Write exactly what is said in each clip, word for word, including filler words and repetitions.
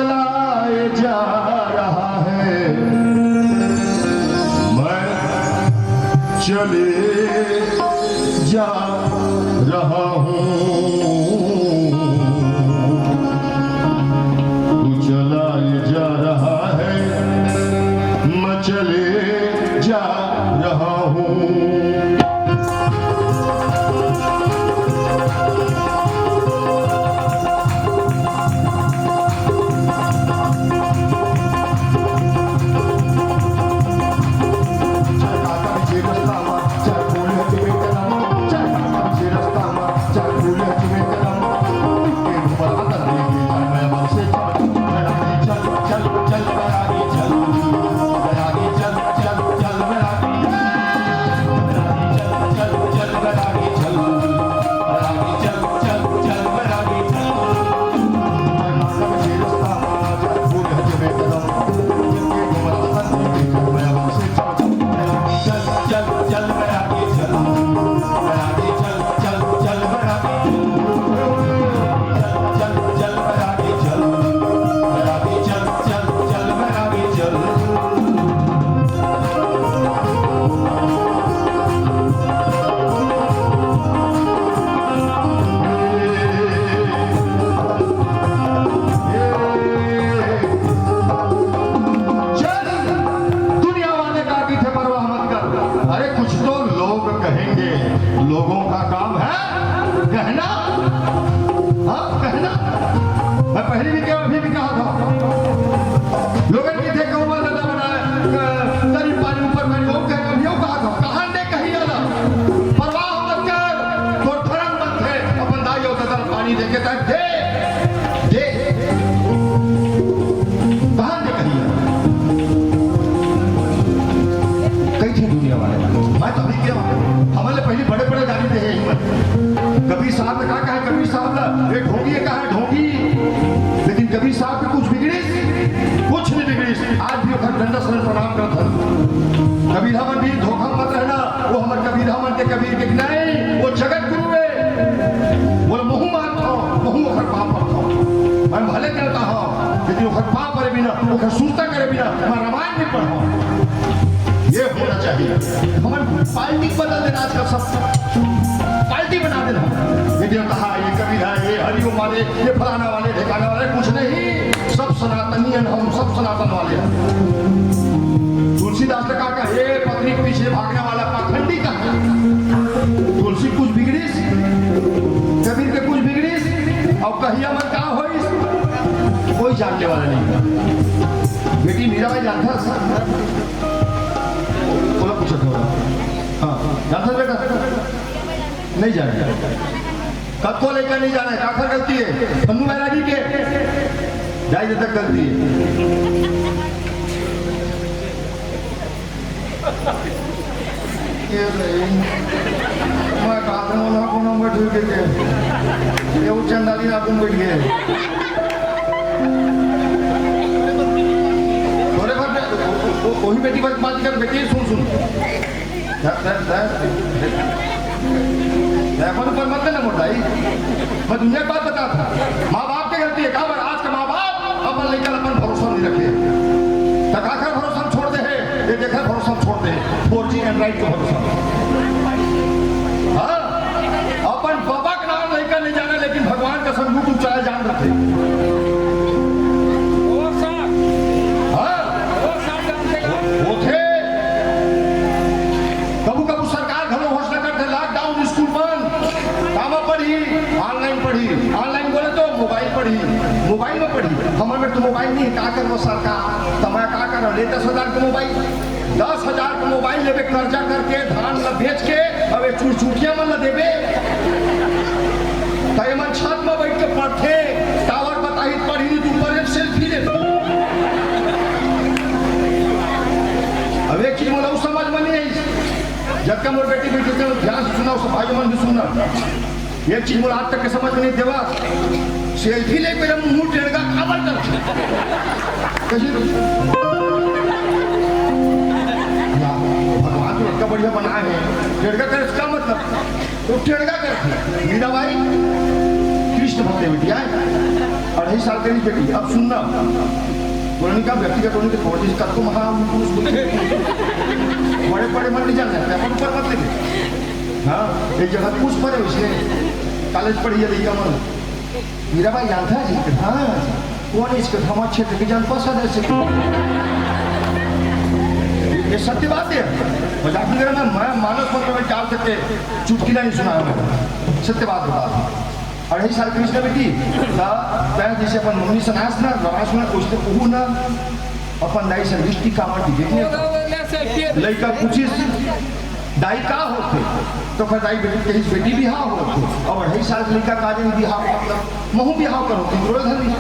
चलाए जा रहा है, मैं चले जा रहा हूँ। तू चलाए जा रहा है, मैं चले जा रहा हूँ। चल, दुनिया वाले का कथे परवाह मत कर। अरे, कुछ तो लोग कहेंगे, लोगों का काम है कहना। हाँ, कहना। मैं पहले भी कहा, अभी भी कहा था, लोगन कथे गउवा ददा बनाए, अ, तरी पानी ऊपर पानी, वो कह, अभी वो कहा था, कहान दे कही आला, परवाह मत कर, तोर धरम मत है, अपन दाई अउ ददा पानी देके तक दे, दे। कहान दे कही आला। कही थे दुनिया वाले, मैं तो अभी क्या, हमन ले पहले बड़े-बड़े गाड़ी दे हे हिम्मत। कबीर साहब ने का कहा, कबीर साहब ला, ये ढोंगी ये कहा, ढोंगी। लेकिन कबीर साहब के कुछ बिगड़िस, कुछ नहीं बिगड़िस। आज भी ओकर डंडा से प्रणाम करत हन। कबीर हमन भी धोखा मत रहना, वो हमर कबीर हमन के कबीर के नहीं, वो जगत गुरु है। बोले, महूँ मानत हँव, महूँ ओकर पाँव परत हँव। मैं भले देवता हँव, लेकिन ओकर पाँव परे बिना, ओकर सुरता करे बिना, मैं रामायण नहीं पढ़ँव। ये होना चाहिए। हमन पार्टी बदल देना आजकल सब। पार्टी बना देना। ये देवता है, ये कबीर है, ये हरिओम वाले, ये फलाना वाले, ठिकाना वाले, कुछ नहीं। सब सनातनी हैं हम, सब सनातन वाले हैं। तुलसीदास ने कहा, "हे पत्नी के पीछे भागने वाला पाखंडी का।" तुलसी कुछ बिगड़िस, कबीर के कुछ बिगड़िस, अउ कहिया मन का होइस, कोई जानने वाला नहीं। बेटी मीराबाई जानथस? बोला, पूछो थोड़ा। हाँ, जानथस बेटा? नहीं जाने। कतको लइका नहीं जाने, काखर गलती है? पन्नू बैरागी के। जाय दे तक गलती है। ये भाई, मैं कहत हँव, ओला कोनो बैठे के, ये वो चंदाली ना तुम बैठ गए। थोड़े बात, वो, वो, वही बेटी बात, बात कर, बेटी, सुन, सुन। धर, धर, धर। अपन ऊपर मत लेना मोटाई। मैं दुनिया की बात बतात हँव। माँ बाप के गलती है। का बर आज के माँ बाप अपन लइका ला अपन भरोसा नहीं रखे। त काखर भरोसा में छोड़ दे हे, ये देखे भरोसा में छोड़ दे हे। Four G Android के भरोसा में। हाँ, अपन बाबा के नाम लइका नहीं जाने, लेकिन भगवान कसम YouTube चलाय जान रथे। हाँ, होथे। कभू कभू सरकार घलो घोषणा करथे, lockdown, स्कूल बंद। कामा पढ़ही? Online पढ़ही। Online बोले तो मोबाइल पढ़ही, मोबाइल में पढ़ही। हमर में तो मोबाइल नहीं है, का करबो सरकार? त मैं का करँव? ले दस हजार के मोबाइल, दस हजार के मोबाइल लेबे, कर्जा करके, धान ला बेच के, अब ये चुरचुटिया मन ला देबे। त ये मन छत में बैठ के पढ़थे, टावर बताही, पढ़ही नहीं, तू ऊपर एक सेल्फी ले। अब एक चीज मोला समझ में नहीं आई, जतका मोर बेटी बैठी थे, ध्यान से सुना, सब भाई मन भी सुनना। एक चीज मोला आज तक के समझ में नहीं देवा, सेल्फी ले मेरा मुंह टेढ़ा काबर कर? कैसे? या, भगवान तो इतना बढ़िया बनाए हैं, टेढ़ा करे इसका मतलब, तो टेढ़ा करथे। मीराबाई कृष्ण होते बेटी आए, अढ़ाई साल के बेटी। अब सुनना, टोनी का व्यक्तिगत टोनी के छोड़ दीजिए, कब को महा पुरुष बोलते हैं। बड़े बड़े मत नहीं जानते, अपन ऊपर मत लेंगे। हाँ, एक जगह पूछ पड़े उसने, कॉलेज पढ़ी है लड़का मन, मीराबाई जानता है जी? हाँ जी। कौन इसके, हमारे क्षेत्र के जनपद सदस्य के? ये सत्य बात है। मजाक नहीं कर रहा मैं, मैं मानस पत्र में डाल सके चुटकी नहीं सुना मैं, सत्य बात बता। अढ़ाई साल कृष्ण बेटी, ता तै जैसे अपन मम्मी से नास ना, रवास ना, कुछ तो कहू ना, अपन दाई से लिपस्टिक कामर की देखने। लइका पूछिस, "दाई का होथे?" तो ओकर दाई बेटी कहिस, "बेटी बिहाव होथे।" अब अढ़ाई साल के लइका का जानी बिहाव मतलब, महू बिहाव करो, तुम रोए धरी।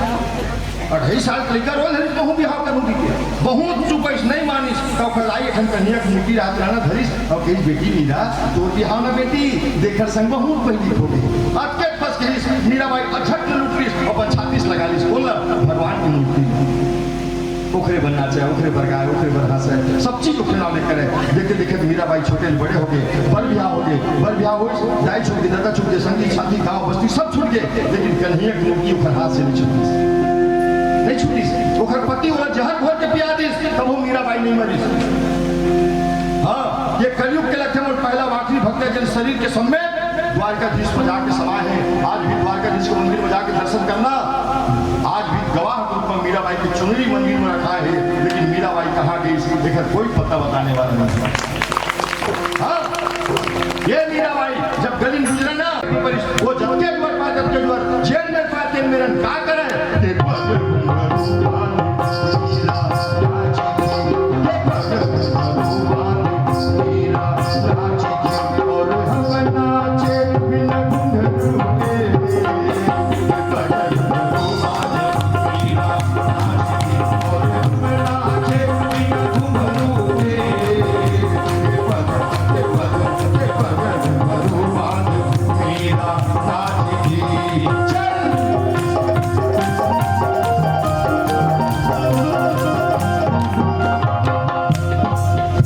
अढ़ाई साल के लइका रोए धरी, महू बिहाव करो दी के। बहुत चुपैस, नहीं मानिस, तो ओकर दाई एखन कन्हैया के मूर्ति रात रहना धरिस, और कहिस, "बेटी मीरा, तोर बिहाव ना बेटी, देख संग बहुत पहिली हो गई।" अतके फंस गइस, मीराबाई अझट ले लुटिस, अपन छाती से लगा लिस, बोला, "भगवान की मूर्ति।" ओकरे बर नाचे, ओकरे बर गाए, ओकरे बर हंसे, सब चीज ओकरे नाम करे। देखते देखते मीराबाई छोटे ले बड़े हो गए, बर बिहाव हो गए, बर बिहाव होइस, दाई छूट गए, ददा छूट गए, संगी साथी गांव बस्ती सब छूट गए, लेकिन कन्हैया की मूर्ति ओकर हाथ से नहीं छूटिस, नहीं छूटिस। ओकर पति ओला जहर घोर के पिया दिस, तब वो मीराबाई नहीं मरिस। हाँ, ये कलयुग के लक्षण और पहला आखिरी भक्त है, जिन शरीर के सब में द्वारकाधीश बजा के समा है। आज भी द्वारकाधीश के मंदिर में जाके दर्शन करना, आज भी गवाह के रूप में मीराबाई की चुनरी मंदिर में रखा है, लेकिन मीराबाई कहाँ गई, इसकी देखकर कोई पता बताने वाला नहीं है। हाँ, ये मीराबाई जब गली में गुजरे ना, वो जब के द्वार पाए, जब के द्वार, जेल में पाए, तेल में रंग का करे, ये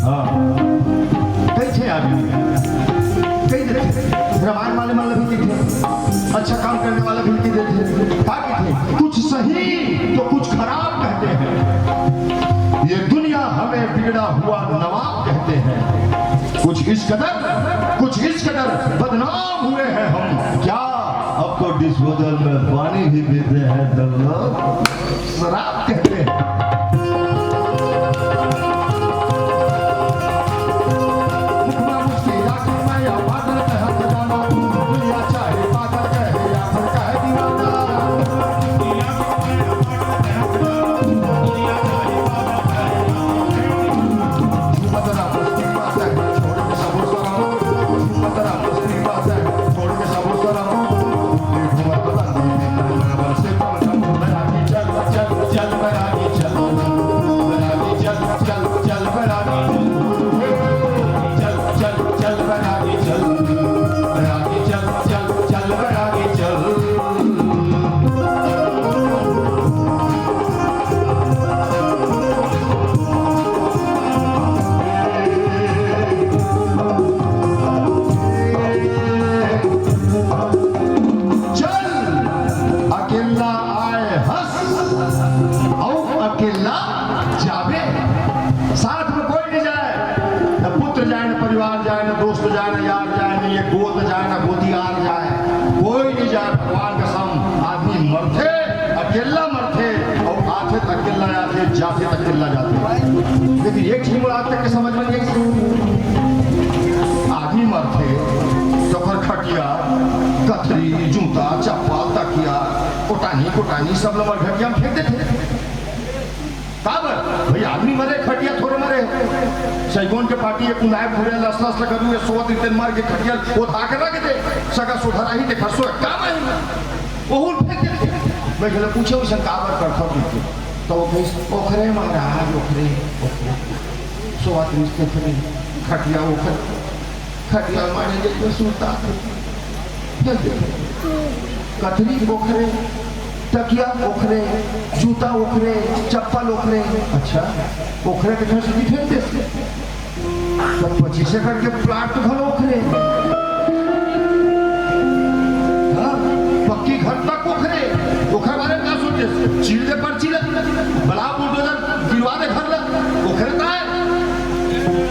हाँ। कई थे आदमी, कई थे। रामायण वाले मन ला भी कई थे, अच्छा काम करने वाला भी कई थे। का कई थे? कुछ सही तो कुछ खराब कहते हैं। ये दुनिया हमें बिगड़ा हुआ नवाब कहते हैं। कुछ इस कदर, कुछ इस कदर बदनाम हुए हैं हम। क्या अब तो डिस्पोजल में पानी भी पीते हैं तो लोग शराब कहते हैं। मुखमा मुस्की राखी मैं या बादल कह खजाना, दुनिया चाहे पागल कहे या फिर कहे दीवाना। चल, अकेला आए हस, अउ अकेला जाबे। साथ में कोई नहीं जाए, न पुत्र जाए, न परिवार जाए, न दोस्त जाए, न यार जाए, न ये गोत जाए, न गोतियार जाए, कोई नहीं जाए। भगवान कसम, आदमी मरथे, अकेला मरथे, अउ आथे त अकेला आथे, जाथे त अकेला जाथे। लेकिन एक चीज मोला आज तक के समझ में नहीं आई। आदमी मरथे त ओकर खटिया, कथरी, जूता, चप्पल, तकिया, कोटानी, कोटानी सब ल मरघटिया में फेंक देथे। काबर? भाई, आदमी मरे, खटिया थोड़े मरे। सैगोन के पाटी एक कुनाए भूरे लस लस लगा दूंगे, सोवत रितेन मर के खटिया ओथा के रख दे। सगा सोधर आही ते खरसो काम आही। ओहू फेंक दे। मैं कहले, "पूछे उसन काबर करथव?" कहिके। तो वो कहिस, "ओखरे महाराज, ओखरे, ओखरे। सोवत रितेन खटिया ओखरे।" खटिया मारे जइसे सूता। कथरी ओखरे, तकिया ओखरे, जूता ओखरे, चप्पल ओखरे। अच्छा, ओखरे के घर से फेंक दे। तब पच्चीस एकड़ के प्लाट तो घलो ओखरे। हाँ, पक्की घर तक ओखर बारे में का सोचे? चीर दे पर्ची ला, बला बुलडोजर गिरवा दे घर ला, ओखर का है?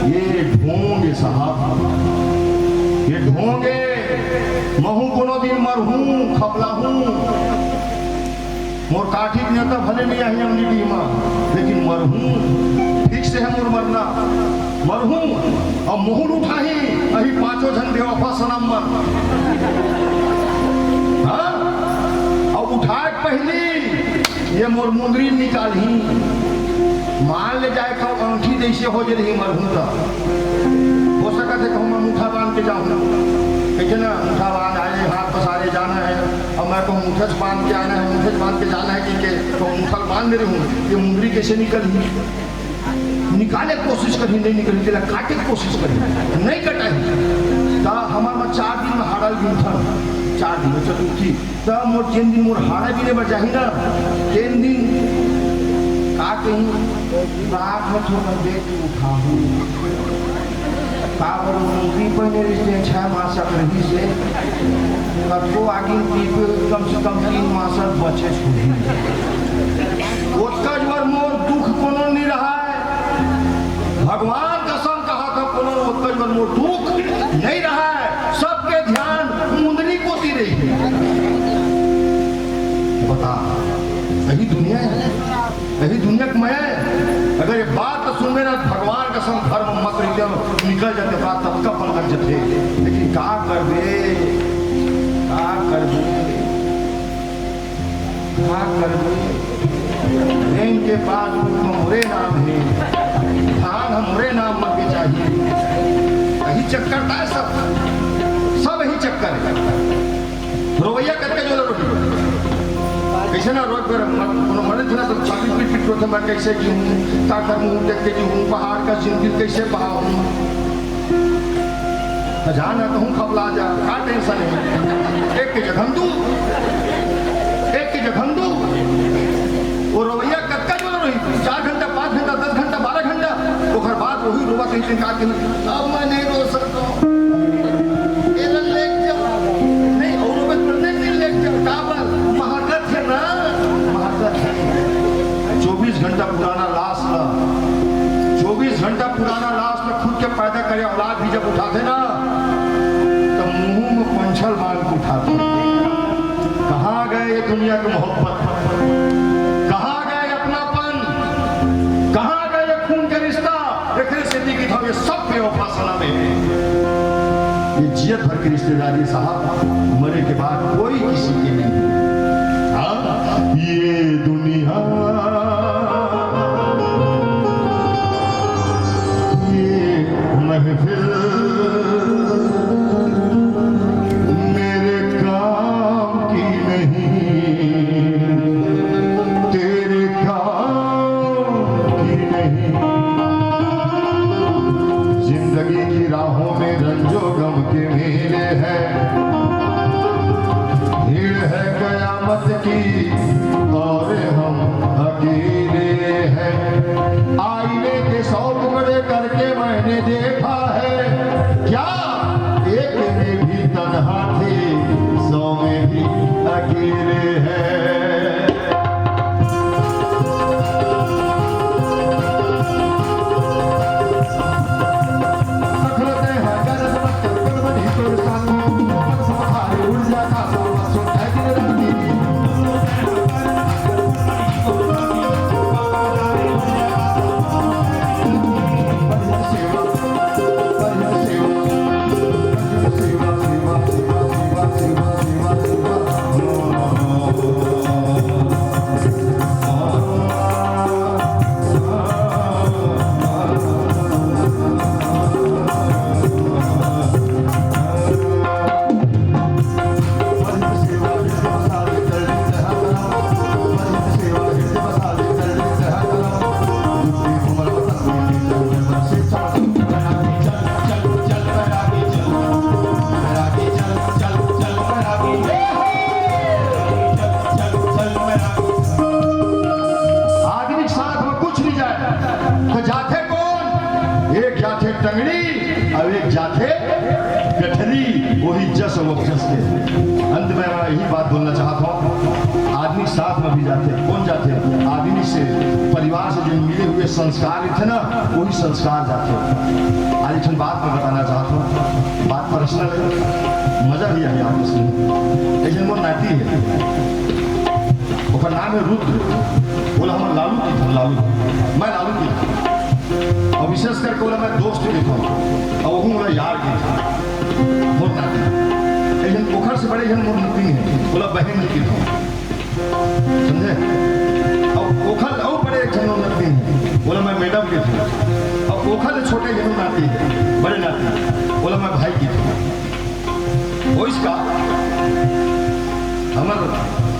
ये ढोंग है साहब, ये ढोंग है। महू कोनो दिन मरहूं, खपलाहूं। मोर काठी के नेता भले नहीं आही अमली डीह म, लेकिन मरहूं, ठीक से है मोर मरना। मरहूं, अउ मुहूं उठाही, अही पांचों झन बेवफा सनम मन। हाँ? अउ उठाए के पहिली ये मोर मुंदरी निकालही। मान ले जाए कहूं अंगठी जैसे हो जे रही मरहूं त। हो सकत है कहूं मैं मुठा बांध के जाहूं। कहिथे ना, मुठा बांध आए, हाथ पसारे जाना है। अब मैं कहूं मुठा बांध के आना है, मुठा बांध के जाना है कि के, कहूं मुठा बांध दे रही हूं, ये मुंदरी कैसे निकलही? निकाले के कोशिश करही, नहीं निकलही, तेला काटे के कोशिश करही, नहीं कटाही। त हमर म चार दिन म हाड़ा ल बिनथन, चार दिन म चतुर्थी। त मोर जेन दिन मोर हाड़ा बिने बर जाही ना, तेन दिन का कही, रात म थोड़ा देख के उठाहूं। काबर ओ मुंदरी पहिने रहिस, तेन छह मासक रहिस हे। कतको आगी म पीपे, कम से कम तीन मासक बचेच होही। ओतका जुवर मोर दुख कोनो नइ रहय। भगवान कसम कहाथंव, कोनो ओतका जुवर मोर दुख नइ रहय। सबके ध्यान मुंदरी कोती रही। बता, यही दुनिया है। यही दुनिया के मया है। अगर ये बात तो सुनबे ना, भगवान कसम, घर म मत रहिते, निकल जाते, बात तब का पलट जथे। लेकिन का करबे, का करबे, का करबे? बैंक के पासबुक म मोरे नाम हे, धान ह मोरे नाम म बेचाही। यही चक्कर था सब, सब यही चक्कर है। रोवइया कतका जोर रोही। कइसे ना रोए बर, कोनो मरे थे ना, तो छाती पीट पीट रोथे, मैं कैसे जीऊँ, का कर मुँह देख के जीऊँ, पहाड़ का जिंदगी कैसे बहाऊँ। तो जाना कहूँ खपला जा, का टेंशन है। एक के जघन दू, एक के जघन दू। वो रोवइया कतका जोर रोही, चार घंटा, पाँच घंटा, दस घंटा, बारह घंटा, ओकर बाद वही रोवत रहिथे, का के, अब मैं नहीं रो सकता। एला लेके जाओ। नहीं, औरों में तो नहीं, नहीं लेके जाओ। काबर? महकत है ना, महकत है। चौबीस घंटा पुराना लाश ला, चौबीस घंटा पुराना लाश ला खुद के पैदा करे औलाद भी जब उठाथे ना, तो मुंह में पंछल बांध के उठाथे। कहाँ गए ये दुनिया की मोहब्बत? कहाँ गए अपनापन? कहाँ गए ये खून के रिश्ता? एकरे सेती कि ये सब बेवफा सनम हे। ये जियत भर की रिश्तेदारी साहब, मरे के बाद कोई किसी के नहीं। हाँ? ये दुनिया, ये महफिल मेरे काम की नहीं, तेरे काम की नहीं। जिंदगी की राहों में रंजो गम के मेले हैं, भीड़ है कयामत की और हम अकेले हैं। आईने के सौ टुकड़े करके मैंने देखा है, क्या एक में भी तन्हा थे, सौ में भी अकेले हैं। आदमी के साथ में कुछ नहीं जाए, तो जाथे कौन? एक जाथे टंगड़ी, अउ एक जाथे गठरी। वही जस अउ अपजस के। अंत में मैं यही बात बोलना चाहत हूँ, आदमी साथ में भी जाथे, कोन जाथे? आदमी से, परिवार से जो मिले हुए संस्कार रहिथे ना, वही संस्कार जाथे। आज एक ठन बात मैं बताना चाहत हूँ, बात पर्सनल है, मजा भी आही आपस में। एक झन मोर नाती है, ओकर नाम है रुद्र, ओला हमन लालू कहिथन, लालू, मैं लालू कहिथन। अउ विशेष करके ओला मैं दोस्त कहिथन, अउ ओहू मोला यार कहिथे। मोर नाती। एक झन ओखर से बड़े एक झन मोर नतिन हे, ओला बहिन कहिथन। समझे? अउ ओखर अउ बड़े एक झन मोर नतिन हे, ओला मैं मैडम कहिथन। अउ ओखर ले छोटे एक झन नाती हे, बड़े नाती, ओला मैं भाई कहिथन। वइसका हमर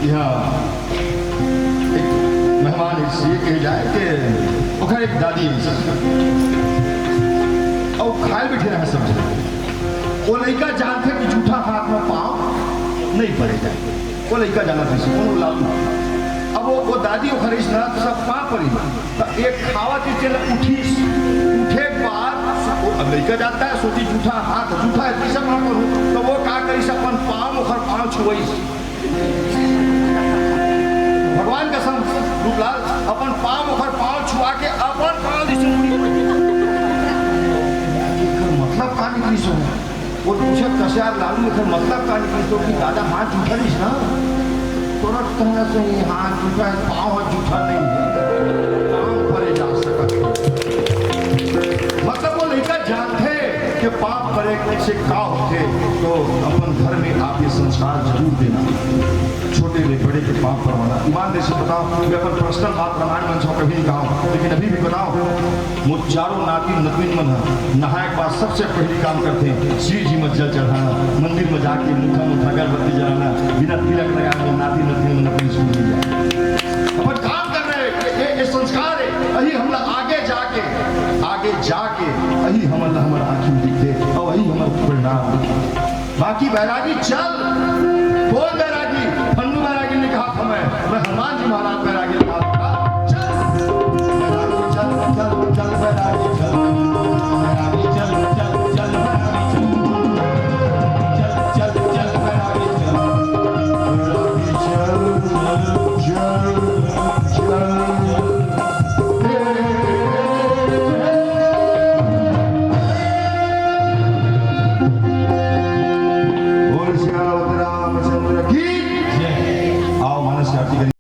इहाँ एक मेहमान हे, ये कहे जाए कि ओखर एक दादी हे, अउ खाए बइठे रहे सब झन। वो लइका जानथे कि जूठा हाथ में पाँव नइ परे जाए। वो लइका जानत रहिस, कोनो लालू। अब वो, वो दादी ओखर रहिस ना, सब पाँव परे। त एक खावत ही चल उठिस, उठे के बाद वो, अब लइका जानत हे, सोचिस जूठा हाथ, जूठा हे, कइसे पाँव परे? त वो का करिस, अपन पाँव, ओखर पाँव छुवइस। भगवान कसम, रूपलाल, अपन पाँव, ओखर पाँव छुआ के अपन पाँव जइसे मुड़ी। एकर मतलब का निकलिस हो? वो पूछे, "कस यार लालू, एकर मतलब का निकलिस हो कि दादा हाथ जूठा रहिस ना?" तुरंत कहना चाहिए, "हाथ जूठा हे, पाँव ह जूठा नइ हे, पाँव परे जा सकत हे।" मतलब वो लइका जानथे कि पाँव परे से का होथे, तो अपन घर में आप ये संस्कार जरूर देना। छोटे ले बड़े के पाँव परवाना। ईमानदारी से बताओ, मैं अपन पर्सनल बात रामायण मंच में कभी नहीं कहा हूँ, लेकिन अभी भी बताओ, मोर चारों नाती नतनीन मन ह नहाए के बाद सबसे पहली काम करथे, शिव जी में जल चढ़ाना, मंदिर में जाके मीठा मीठा अगरबत्ती जलाना, बिना तिलक लगाए मोर नाती नतनीन मन अपन स्कूल नहीं जाए। अपन काम कर रहे, ये, ये, ये संस्कार है, यही हमला आगे जाके, आगे जाके यही हमन ला हमर आँखी में दिखथे अउ यही हमर परिणाम दिखथे। बाकी बैरागी चल, बोल बैरागी, फन्नू बैरागी ने कहा था मैं, मैं हनुमान जी महाराज बैरागी ने कहा था, चल, बैरागी चल, चल, चल बैरागी चल, बैरागी चल, चल, चल बैरागी चल, चल, चल, चल बैरागी चल, बैरागी चल, चल, चल, चल, चल। बोल सियावर रामचंद्र की जय। आओ मानस की आरती करिए।